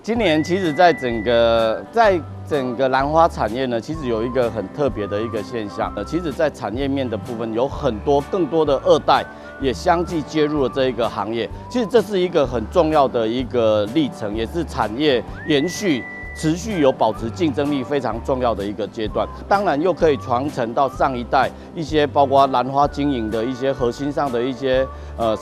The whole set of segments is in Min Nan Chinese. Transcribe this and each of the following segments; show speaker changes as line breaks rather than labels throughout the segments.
今年其實在整個蘭花產業呢，其實有一個很特別的一個現象。其實，在產業面的部分，有很多更多的二代也相繼介入了這一個行業。其實這是一個很重要的一個歷程，也是產業延續、持續有保持競爭力非常重要的一個階段。當然，又可以傳承到上一代一些包括蘭花經營的一些核心上的一些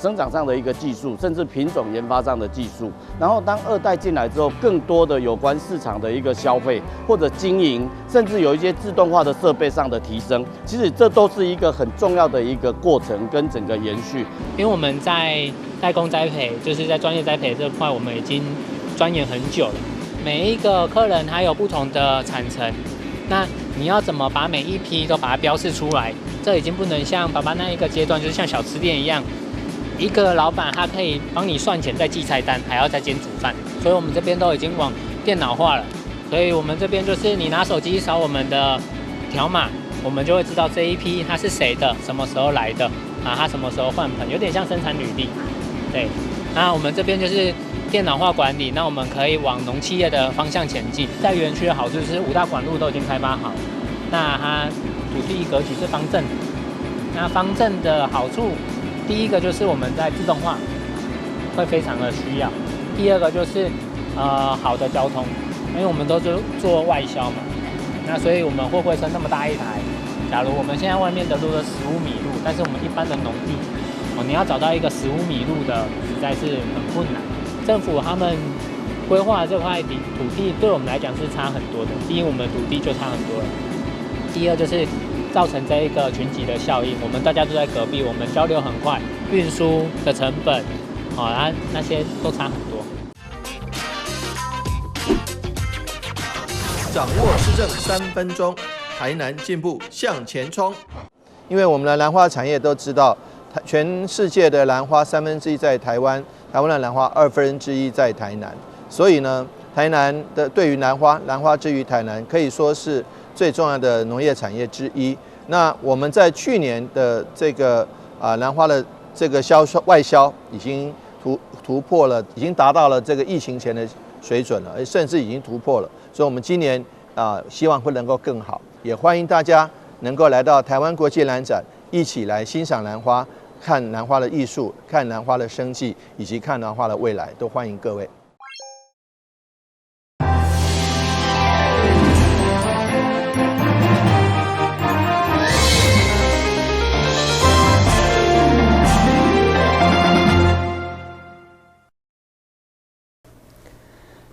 生長上的一個技術，甚至品種研發上的技術。然後當二代進來之後，更多的有關市場的一個消費或者經營，甚至有一些自動化的設備上的提升，其實這都是一個很重要的一個過程跟整個延續。
因為我們在代工栽培，就是在專業栽培這塊，我們已經鑽研很久了。每一個客人他有不同的產程，那你要怎麼把每一批都把它標示出來？這已經不能像爸爸那一個階段，就是像小吃店一樣，一個老闆他可以幫你算錢，再記菜單，還要再兼煮飯。所以我們這邊都已經往電腦化了。所以我們這邊就是你拿手機掃我們的條碼，我們就會知道這一批他是誰的，什麼時候來的，啊，他什麼時候換盆，有點像生產履歷。對，那我們這邊就是電腦化管理，那我們可以往農企業的方向前進。在園區的好處是五大管路都已經開發好，那它土地格局是方正的。那方正的好處，第一個就是我們在自動化會非常的需要，第二個就是好的交通，因為我們都是做外銷嘛，那所以我們貨櫃車那麼大一台，假如我們現在外面的路都15米路，但是我們一般的農地，哦，你要找到一個15米路的，實在是很困難。政府他們規劃這塊土地，對我們來講是差很多的。第一，我們土地就差很多了；第二，就是造成這一個群集的效應，我們大家都在隔壁，我們交流很快，運輸的成本，啊那些都差很多。
掌握施政3分鐘，台南進步向前衝。因為我們的蘭花產業都知道，全世界的蘭花1/3在台灣。台灣的蘭花1/2在台南，所以呢，台南的對於蘭花，蘭花之於台南，可以說是最重要的農業產業之一。那我們在去年的這個蘭花的這個銷售外銷已經突破了，已經達到了這個疫情前的水準了，甚至已經突破了。所以，我們今年希望會能夠更好，也歡迎大家能夠來到台灣國際蘭展，一起來欣賞蘭花。看蘭花的藝術，看蘭花的生計，以及看蘭花的未來，都歡迎各位。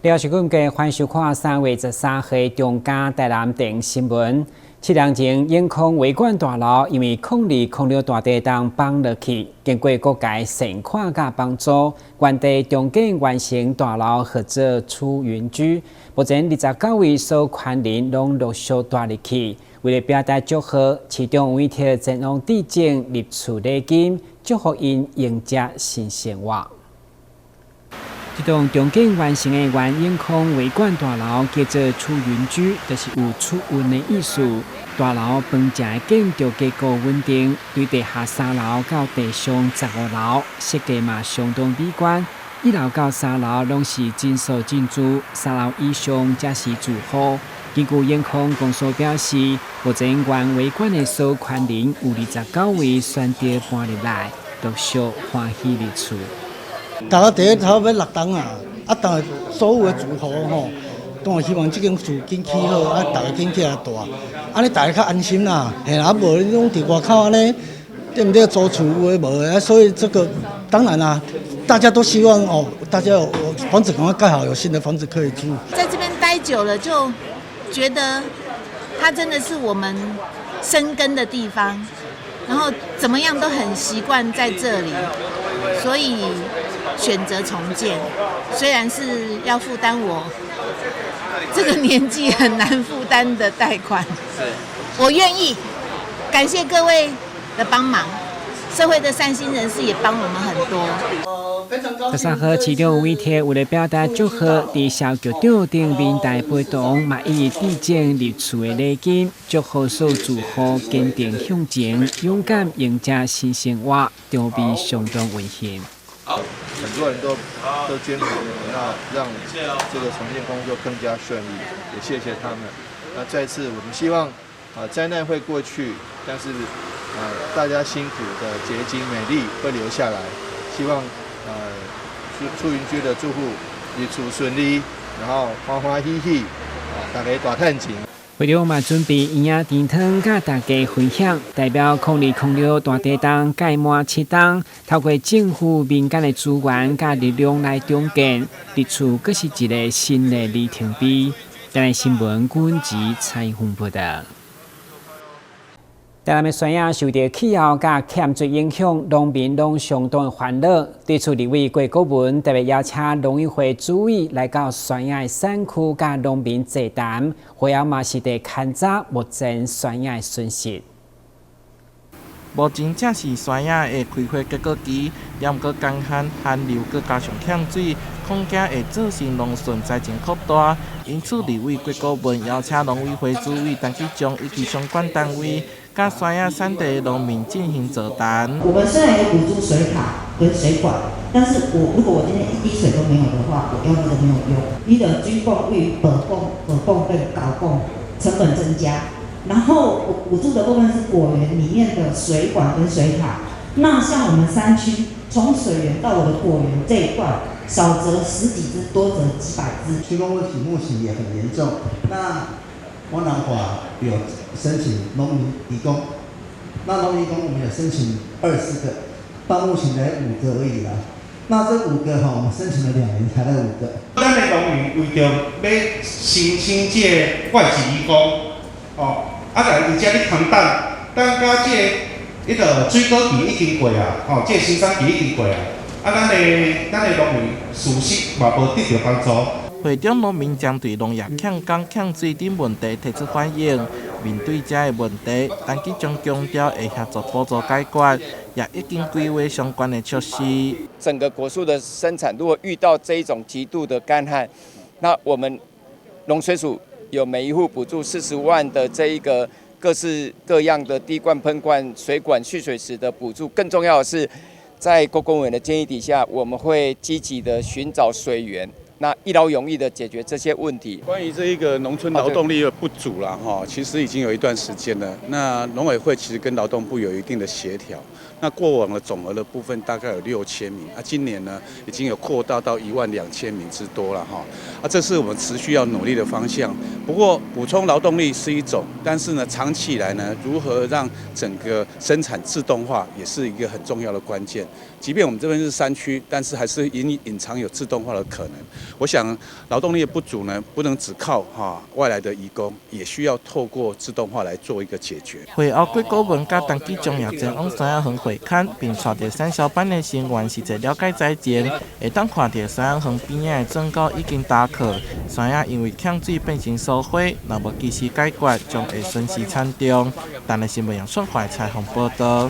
了是阮家歡迎收看3月13號中嘉台南電新聞。7年前，永康維管大樓因為02/06大地動崩落去，經過各界善款佮幫助，原地重建完成大樓，號做出雲居。目前29位所權人攏陸續蹛入去。為了表達祝賀，市長委託前往致贈入厝禮金，祝福𪜶迎接新生活。這棟重建完成的原永康維管大樓叫做出雲居，就是有出雲的意思。大樓飯食的建築結構穩定，對地下3樓到地上15樓，設計嘛相當美觀。1樓到3樓攏是診所進駐，3樓以上才是住戶。根據永康公所表示，目前原維管的所權人有29位選擇搬入來，陸續歡喜入厝。
大家第一頭欲6冬啊，啊，但所有的住戶吼，當然希望這間厝緊起好，啊，大家緊起來蹛，按呢大家較安心啦。嘿啊，無你攏佇外口按呢，對毋對？租厝有的無的，啊，所以這個當然啦，大家都希望哦，大家有房子趕快蓋好，有新的房子可以住。
在這邊待久了，就覺得它真的是我們生根的地方，然後怎麼樣都很習慣在這裡，所以選擇重建，雖然是要負擔我這個年紀很難負擔的貸款，我願意。感謝各位的幫忙，社會的善心人士也幫我們很多。
13號市長委託為了表達祝賀，佇蕭局長頂面台陪同，嘛一一致贈入厝的禮金，祝賀所有住戶堅定向前，勇敢迎接新生活，場面相當溫馨。
好，
多人都捐款，那讓這個重建工作更加順利，也謝謝他們。那再次我們希望啊，災難會過去，但是啊，大家辛苦的結晶美麗會留下來。希望出雲區的住戶一厝順利，然後歡歡喜喜，啊，大家大趁錢。
會長嘛準備營養甜湯，佮大家分享，代表02-06大地動蓋滿7冬，透過政府民間的資源佮力量來重建，佇厝閣是一个新的里程碑。台南新聞軍籍採訪報道。台南的山野受著氣候佮欠水影響，農民攏相當的煩惱。對此，立委郭國文特別邀請農委會主委來到山野的產區，佮農民座談，會後嘛是佇勘查目前山野的損失。
目前正是山野的開花結果期，也毋過乾旱、寒流，閣加上欠水，恐驚會造成農損災情擴大。因此，立委郭國文邀請農委會主委陳吉仲以及相關單位，佮山野產地的農民進行座談。
我們雖然有補助水卡跟水管，但是我如果我今天一滴水都沒有的話，我用那個沒有用。你的水管位於北貢、北貢跟高貢，成本增加。然後我補助的部分是果園裡面的水管跟水塔。那像我們山區，從水源到我的果園這一段，少則十幾支，多則幾百支。
缺工問題目前也很嚴重。那我南華有申請農民移工，那農民移工我們有申請20個，到目前才五個而已啦。那這五個哈，我們申請了2年才來五個。
咱的農民為著欲申請這個外籍移工，哦，啊來佇遮咧空等，等甲這个彼个水果期已經過啊，吼，這个生產期已經過啊，啊，咱的農民事實嘛無得著幫助。
會中農民針對農業欠工、欠水等問題提出反映，面對這个問題，陳吉仲強調會協助補助解決，也已經規劃相關的措施。
整個果樹的生產，如果遇到這一種極度的乾旱，那我們農水署有每一戶補助40萬的這一個各式各樣的滴灌、噴灌、水管、蓄水池的補助。更重要的是，在郭公委的建議底下，我們會積極的尋找水源。那一勞永逸的解決這些問題。
關於這一個農村勞動力的不足啦，哈，其實已經有一段時間了。那農委會其實跟勞動部有一定的協調。那過往的總額的部分大概有6000名，啊，今年呢已經有擴大到1萬2千名之多了，哈。啊，這是我們持續要努力的方向。不過補充勞動力是一種，但是呢，長期以來呢，如何讓整個生產自動化也是一個很重要的關鍵。即便我們這邊是山區，但是還是隱隱藏有自動化的可能。我想勞動力的不足呢，不能只靠哈外來的移工，也需要透過自動化來做一個解決。
會後，郭國文佮陳吉仲也前往山仔園會勘，並帶著產銷班的成員實際了解災情，會當看著山仔園邊仔的磚溝已經焦渴，山仔因為欠水變成疏花，若無及時解決，將會損失慘重。台南新聞楊春懷採訪報道。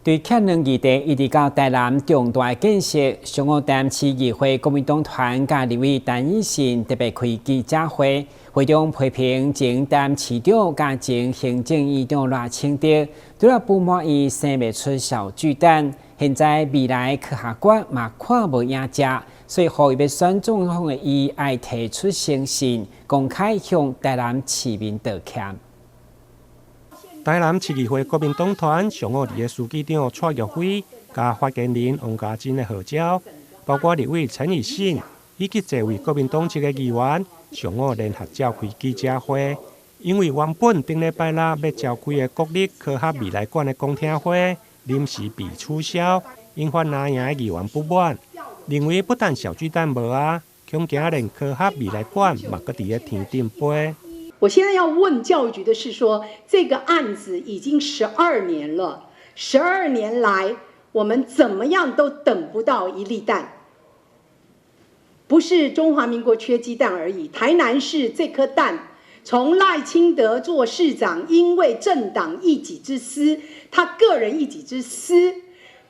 對欠兩議題一直到台南重大建設，上午台南市議會國民黨團佮立委陳以信特別開記者會，會中批評前台南市長佮前行政院長賴清德，除了不滿意生袂出小巨蛋，現在未來科學館嘛看無影跡，所以呼籲欲選總統的伊愛提出誠信，公開向台南市民道歉。
台南市議會國民黨團上午佇个書記長蔡玉輝佮發言人王家珍的號召，包括立委陳以信以及這位國民黨籍的議員，上午聯合召開記者會。因為原本頂禮拜六欲召開的國立科學未來館的公聽會臨時被取消，引發藍營的議員不滿，認為不但小巨蛋無啊，恐驚連科學未來館嘛閣佇咧天頂飛。
我現在要問教育局的是說，這個案子已經十二年了，十二年來，我們怎麼樣都等不到一粒蛋。不是中華民國缺雞蛋而已，台南市這顆蛋，從賴清德做市長，因為政黨一己之私，他個人一己之私，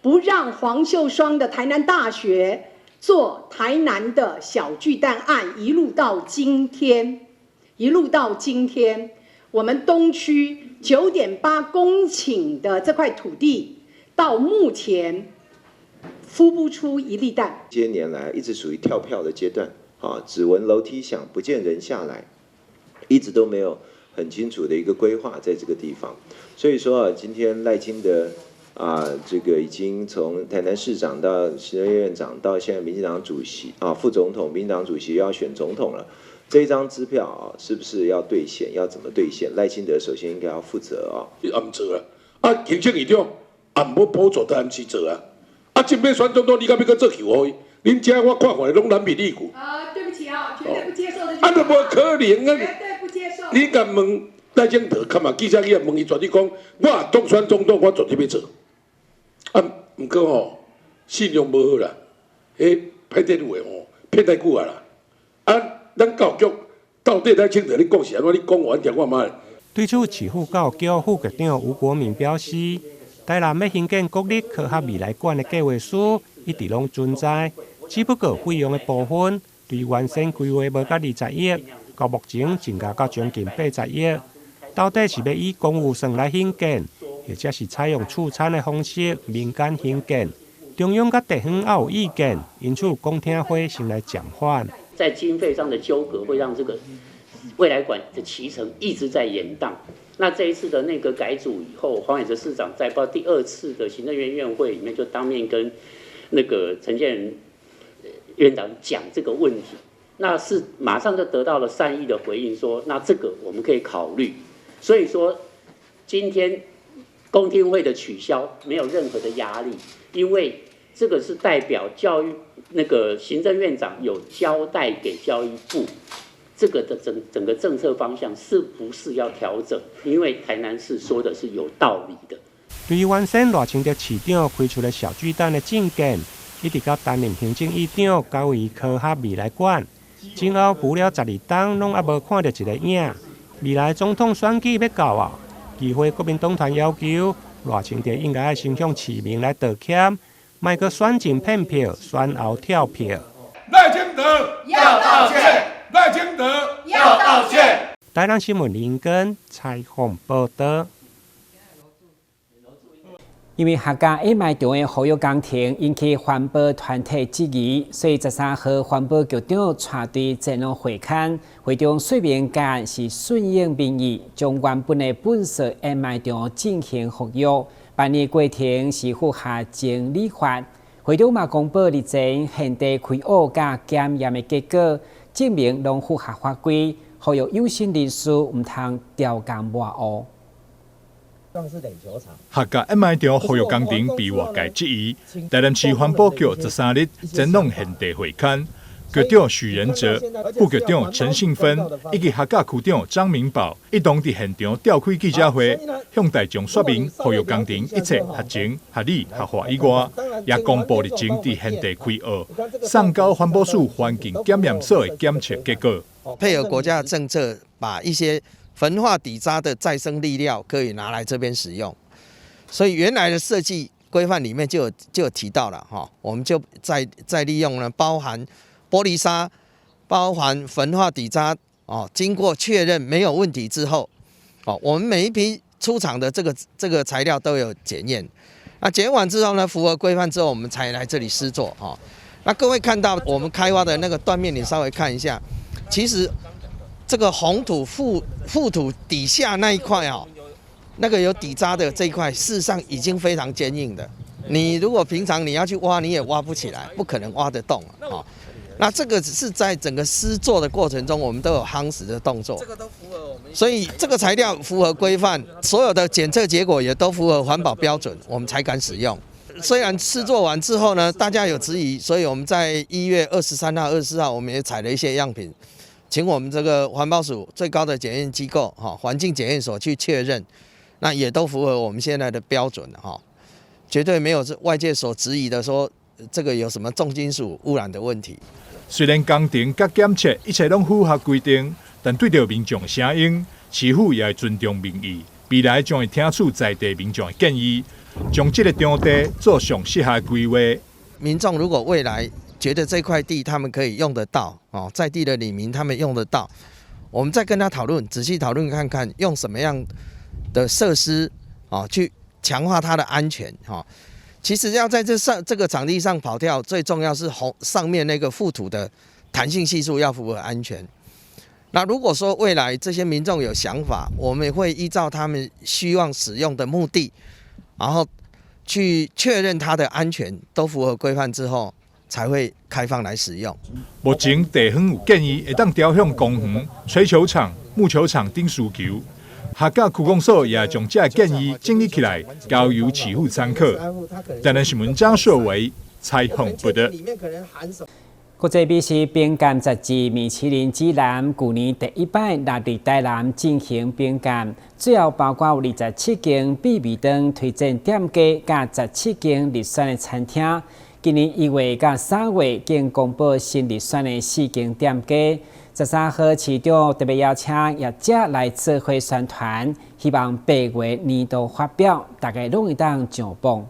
不讓黃秀雙的台南大學做台南的小巨蛋案，一路到今天。一路到今天，我們東區9.8公頃的這塊土地，到目前孵不出一粒蛋。
這些年來一直屬於跳票的階段，啊，只聞樓梯響，不見人下來，一直都沒有很清楚的一個規劃在這個地方。所以說啊，今天賴清德啊，這個已經從台南市長到行政院長，到現在民進黨主席啊，副總統、民進黨主席又要選總統了。這張支票啊，是不是要兌現？要怎麼兌現？賴清德首先應該要負責啊。
伊毋做啊，啊，行政院長也毋欲補助台南市做啊，啊，這擺選總統，你敢欲閣做球予伊？恁遮我看看攏藍皮理據。
啊，對不起啊，絕對不接受的。
啊，都無可能啊！
絕對不接受。
你共問賴清德，較嘛記者去問伊，絕對講，我當選總統，我絕對欲做。啊，毋過吼，信用無好啦，彼歹電話吼，騙太久啊啦，啊。咱教育局到底賴清德你講是按怎？你講予阮聽看覓。
對此，市府教育局副局長吳國明表示，台南欲興建國立科學未來館的計劃書一直攏存在，只不過費用的部分對原先規劃無到20億，到目前增加到將近80億。到底是欲以公預算來興建，或者是採用促參的方式民間興建？中央佮地方也有意見，因此公聽會先來暫緩。
在經費上的糾葛會讓這個未來館的期程一直在延宕。那這一次的內閣改組以後，黃偉哲市長在報第二次的行政院院會裡面就當面跟那個陳建仁院長講這個問題，那是馬上就得到了善意的回應，說那這個我們可以考慮。所以說今天公聽會的取消沒有任何的壓力，因為這個是代表教育那個行政院長有交代給教育部，這個的整整個政策方向是不是要調整？因為台南市說的是有道理的。
對於原先賴清德市長開出的小巨蛋的政見，一直到擔任行政院長，改為科學未來館，前後浮了12冬，攏猶無看著一个影。未來總統選舉欲到啊，議會國民黨團要求賴清德應該先向市民來道歉。莫閣選前騙票，選後跳票。
賴清德要道歉，賴清德要道歉。
台南新聞林根採訪報道。
因為客家掩埋場的復育工程引起環保團體質疑，所以13號環保局長帶隊前往會勘，會中說明該案是順應民意，將原本的糞埽掩埋場進行復育。辦理過程是符合情理法，會長嘛公布日前現地開挖佮檢驗的結果，證明攏符合法規，呼籲有心人士毋通刁工抹烏。
客家掩埋場復育工程被外界質疑，台南市環保局13日前往現地會勘，局長許仁哲、副局長陳幸芬以及客家區長張明寶一同佇現場召開記者會，向大眾說明復育工程一切合情、合理、合法以外，也公布日前佇現地開挖送交環保署環境檢驗所的檢測結果。
配合國家的政策，把一些焚化底渣的再生粒料可以拿來這邊使用，所以原來的設計規範裡面就有提到了哈，我們就再利用呢，包含玻璃砂，包含焚化底渣哦，經過確認沒有問題之後，哦，我們每一批出廠的這個材料都有檢驗，那檢驗完之後呢，符合規範之後，我們才來這裡施作哈。那各位看到我們開挖的那個斷面，你稍微看一下，其實這個紅土覆土底下那一塊哦，那個有底渣的這一塊，事實上已經非常堅硬的。你如果平常你要去挖，你也挖不起來，不可能挖得動啊。那這個只是在整個施作的過程中，我們都有夯實的動作，所以這個材料符合規範，所有的檢測結果也都符合環保標準，我們才敢使用。雖然施作完之後呢，大家有質疑，所以我們在1月23號、24號，我們也採了一些樣品，請我們這個環保署最高的檢驗機構哈環境檢驗所去確認，那也都符合我們現在的標準哈，絕對沒有外界所質疑的說這個有什麼重金屬污染的問題。
雖然工程佮檢測一切攏符合規定，但對著民眾聲音，市府也會尊重民意，未來將會聽取在地民眾的建議，將這個場地做上適合的規劃。
民眾如果未來覺得這塊地他們可以用得到，哦，在地的里民他們用得到，我們再跟他討論，仔細討論看看用什麼樣的設施，哦，去強化它的安全，哈。其實要在這上這個場地上跑跳，最重要是紅上面那個覆土的彈性係數要符合安全。那如果說未來這些民眾有想法，我們會依照他們希望使用的目的，然後去確認它的安全都符合規範之後，才會開放來使用。
目前地方有建議，會當調向公園、槌球場、木球場等需求。客家區公所也將這个建議整理起來，交由市府參考。台南新聞張碩維採訪報導。
國際美食評鑑雜誌米其林指南，舊年第一擺納入台南進行評鑑，主要包括有27間必比登推薦店家，佮17間入選的餐廳。今年1月佮3月，經公布新入選的四間店家。13號市長特別邀請業者來做伙宣傳，希望8月年度發表，大家攏會當上榜。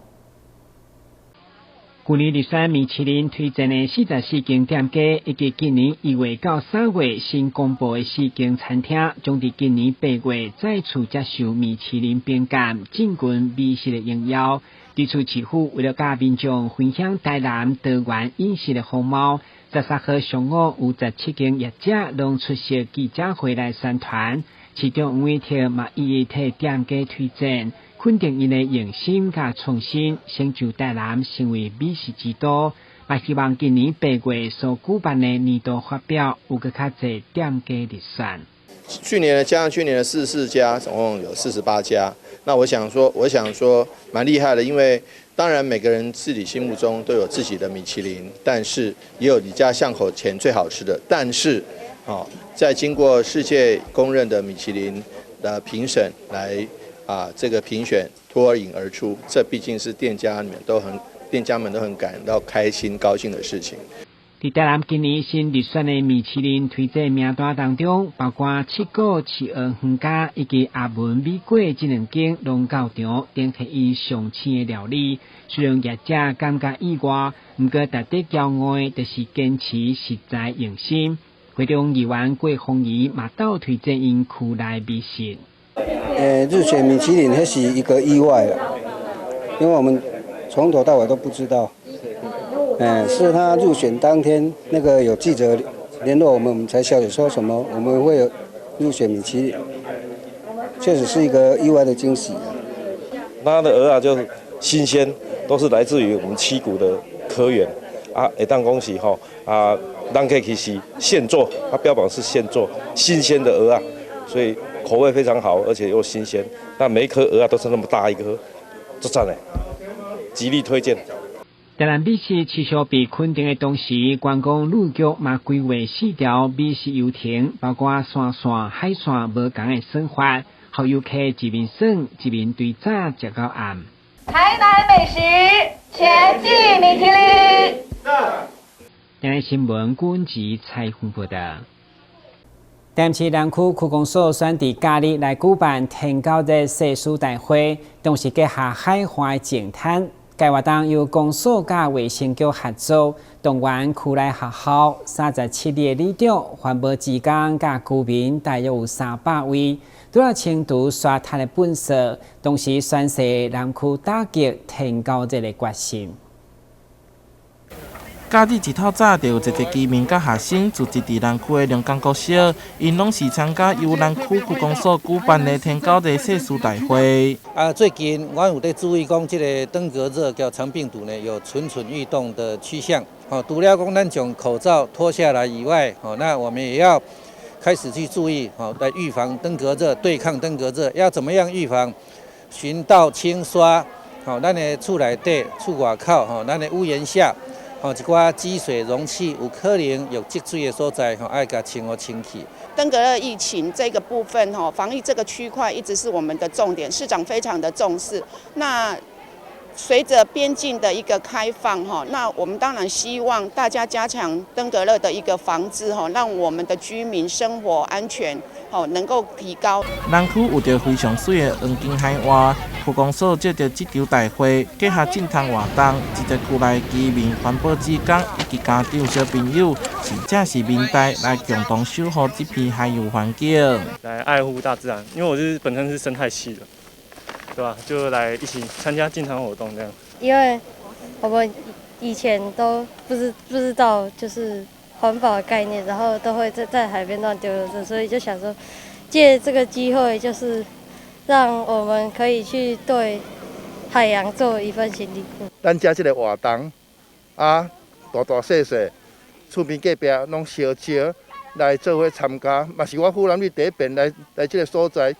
舊年入選米其林推薦的44間店家，以及今年1月到3月新公布的四間餐廳，將佇今年八月再次接受米其林評鑑，進軍美食的榮耀。佇此市府為了佮民眾分享台南多元飲食的風貌，13號上午有17間業者攏出席記者會來宣傳，市長黃偉哲嘛一一替店家推薦。肯定𪜶的用心佮創新，成就台南成為美食之都。嘛希望今年八月所舉辦的年度發表，有閣較濟店家入選。
去年呢，加上去年的44家，總共有48家。那我想說，蠻厲害的，因為當然每個人自己心目中都有自己的米其林，但是也有你家巷口前最好吃的。但是，在經過世界公認的米其林的評審來這個評選脫穎而出，這畢竟是店家們都很感到開心高興的事情。
佇台南今年新入選的米其林推薦名單當中，包括七股市蚵園家以及阿文美粿這兩間攏到場，展現𪜶上星的料理。雖然業者感覺意外，毋過值得驕傲的，就是堅持食材用心。會長議員郭鳳儀嘛鬥推薦𪜶區內美食。
入選米其林，那是一個意外了，因為我們從頭到尾都不知道。是他入選當天，那個有記者聯絡我們，我們才曉得說什麼我們會有入選米其林，確實是一個意外的驚喜。
它的蚵仔就是新鮮，都是來自於我們七股的客源啊，會當講是吼啊，人客其實現做，它標榜是現做新鮮的蚵仔，所以口味非常好，而且又新鮮。那每一顆蚵仔都是那麼大一顆，足讚的，極力推薦。
台南美食持續被肯定的同時，觀光旅局嘛規劃四條美食遊程，包括山線、海線無仝的耍法，予遊客一面耍一面對早食到暗。
台南美食前進米其林。
台南新聞君子采訪報道。台南市南區區公所選佇假日來舉辦天狗節誓師大會，同時結合海岸淨灘。該活動由公所佮衛生局合作，動員區內學校37个里長、環保志工佮居民，大約有300位，除了清除沙灘的糞埽，同時宣示南區打擊天狗節的決心。
假日一透早，就有濟濟居民佮學生聚集佇南區的龍江國小，𪜶攏是參加由南區區公所舉辦的天狗節誓師大會。
啊，最近阮有咧注意講，這个登革熱佮腸病毒呢，有蠢蠢欲動的趨向。哦，除了講咱將口罩脫下來以外，哦，那我們也要開始去注意，哦，來預防登革熱，對抗登革熱，要怎麼樣預防？巡道清刷，哦，咱的厝內底、厝外口，吼，咱的屋檐下。吼，一寡積水容器有可能有積水的所在，吼，愛共清予清氣。
登革熱疫情這個部分，吼，防疫這個區塊一直是我們的重點，市長非常的重視。那隨着邊境的一個開放，哈，那我們當然希望大家加強登革熱的一個防治，哈，讓我們的居民生活安全，吼，能夠提高。
南區有著非常媠的黃金海岸，區公所藉著這場大會，結合淨灘活動，這個區內居民、環保志工以及家長小朋友，甚至是民代來共同守護這片海洋環境，
來愛護大自然。因為我是本身是生態系的，對吧？就來一起參加淨灘活動這樣。
因為我們以前都不知道就是環保的概念，然後都會在海邊亂丟垃圾，所以就想說借這個機會，就是讓我們可以去對海洋做一份心力。
咱遮這个活動啊，大大細細，厝邊隔壁攏相招來做伙參加，嘛是我富南里第一遍來這个所在，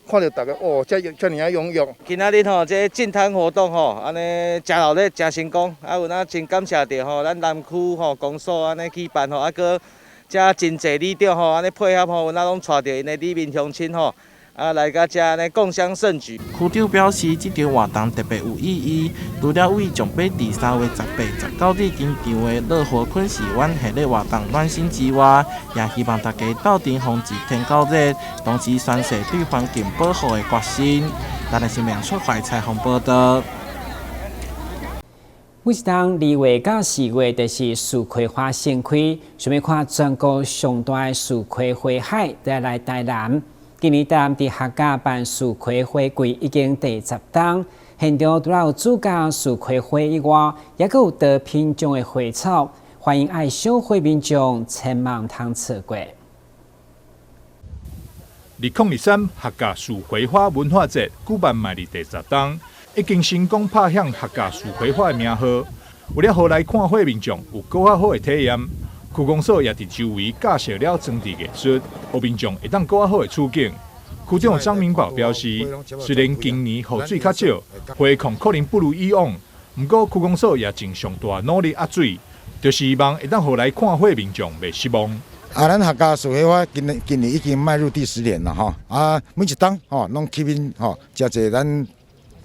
看著大家哦，遮遮爾仔踴躍。
今仔日吼，這淨灘活動吼，按呢誠熱鬧，誠成功，啊有哪真感謝著吼，咱南區吼公所按呢舉辦吼，啊閣遮真濟里長吼，按呢配合吼，有哪攏帶著𪜶的里民鄉親吼。啊，來到遮按呢共襄盛舉。
區長表示，這場活動特別有意義，除了為準備佇3月18、19日登場的樂活昆士灣系列活動暖身之外，也希望大家鬥陣防治天狗熱，同時宣示對環境保護的決心。台南新聞出懷採訪報導。
每一冬2月到4月，就是蜀葵花盛開。想欲看全國上大的蜀葵花海，就來台南。今年台南佇客家辦蜀葵花季已經第十冬，現場除了有主莢蜀葵花以外，也閣有多品種的花草，歡迎愛賞花民眾千萬毋通錯過。
2023客家蜀葵花文化節舉辦邁入第十冬，已經成功拍響客家蜀葵花的名號。為了予來看花民眾有閣較好的體驗，區公所也佇周圍架設了裝置藝術，予民眾會當閣較好的處境。區長張明寶表示，雖然今年雨水較少，花況可能不如以往，毋過區公所也盡上大努力壓水，就是希望會當予來看花民眾袂失望。
啊，咱客家蜀葵花今年已經邁入第10年了吼，啊，每一冬吼攏吸引吼誠濟咱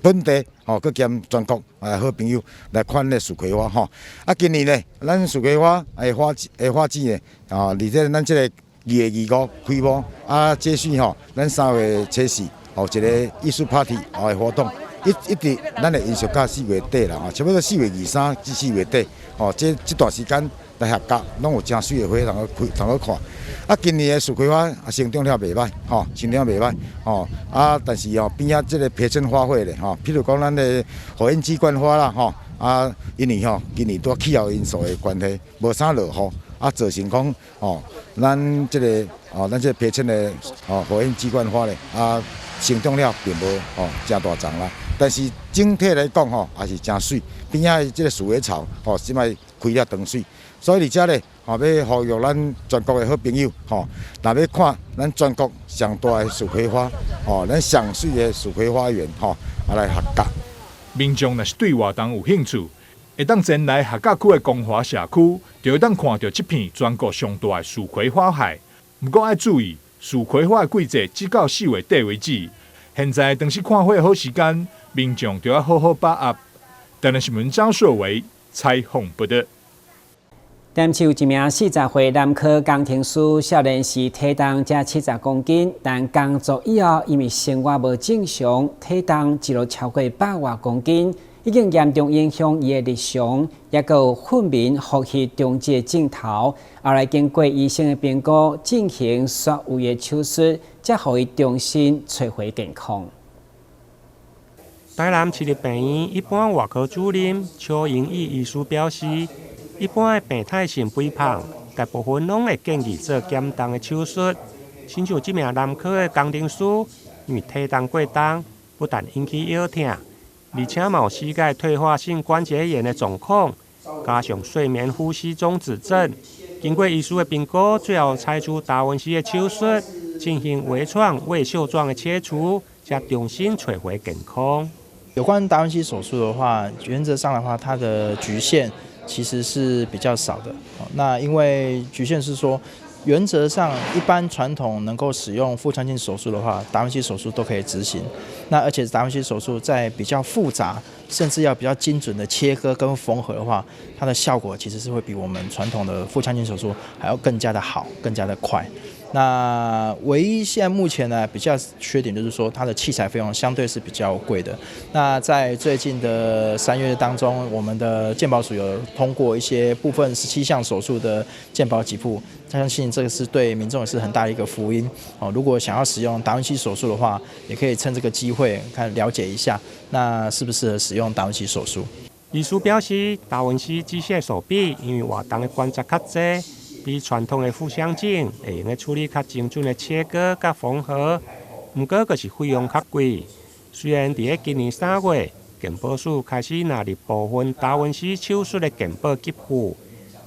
本地吼，閣兼全國啊好朋友來看咧蜀葵花吼。啊，今年咧，咱蜀葵花的花的花季咧，啊，佇這咱這个2月25開幕，啊，繼續吼，咱3月初4吼一個藝術 party 的活動，一直咱會延續到四月底啦，吼，差不多4月23至4月底，吼，這段時間來客家攏有誠媠的花通去開，通去看。啊，今年的蜀葵花啊，成長了袂䆀，吼，成長袂䆀，吼，啊，但是吼邊仔這个陪襯花卉咧，吼，譬如講咱的火焰雞冠花啦，吼，啊，因為吼今年拄氣候因素的關係，無啥落雨，啊，造成講吼，咱這个陪襯的吼火焰雞冠花咧，啊，成長了並無吼誠大叢啦。但是整體來講吼，也是誠媠，邊仔的這个鼠尾草吼，這擺開了當媠。所以佇遮咧，吼欲呼籲咱全國的好朋友，吼，若欲看咱全國上大的蜀葵花，吼，咱上媠的蜀葵花園，吼，啊來客家。
民眾若是對活動有興趣，會當前來客家區的光華社區，就會當看著這片全國上大的蜀葵花海。毋過愛注意，蜀葵花的季節只到四月底為止。現在當是看花的好時間，民眾就要好好把握。台南新聞張碩維採訪報導。
台南市有一名40歲男科工程師，少年時體重才70公斤，但工作以後因為生活無正常，體重一路超過百外公斤，已經嚴重影響伊的日常，抑閣有訓眠、呼吸中止的症頭。後來經過醫生的評估，進行縮胃的手術，才予伊重新揣回健康。
台南市立病院一般外科主任邱英義醫師表示，一般的病態性肥胖，大部分攏會建議做減重的手術。親像這名男科的工程師，因為體重過重，不但引起腰疼，而且嘛有膝蓋退化性關節炎的狀況，加上睡眠呼吸中止症。經過醫師的評估，最後採取達文西的手術，進行微創胃袖狀的切除，才重新揣回健康。
有關達文西手術的話，原則上的話，它的局限其實是比較少的。那因為局限是說，原則上一般傳統能夠使用腹腔鏡手術的話，達文西手術都可以執行。那而且達文西手術在比較複雜，甚至要比較精準的切割跟縫合的話，它的效果其實是會比我們傳統的腹腔鏡手術還要更加的好，更加的快。那唯一現在目前呢比較缺點就是說，它的器材費用相對是比較貴的。那在最近的3月當中，我們的健保署有通過一些部分17項手術的健保給付，相信這個是對民眾也是很大的一個福音哦。如果想要使用達文西手術的話，也可以趁這個機會看了解一下，那適不適合使用達文西手術。
醫師表示，達文西機械手臂因為活動的關節較濟，比傳統的腹腔鏡會用得處理較精準的切割佮縫合，毋過閣是費用較貴。雖然佇咧今年3月，健保署開始納入部分達文西手術的健保給付，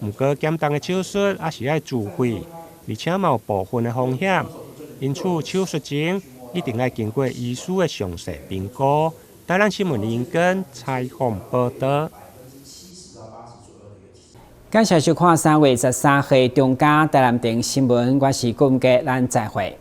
毋過減重的手術猶是愛自費，而且嘛有部分的風險，因此手術前一定愛經過醫師的詳細評估。台南新聞林根採訪報導。
感謝收看3月13號中嘉台南電新聞，我是顧文傑，咱再會。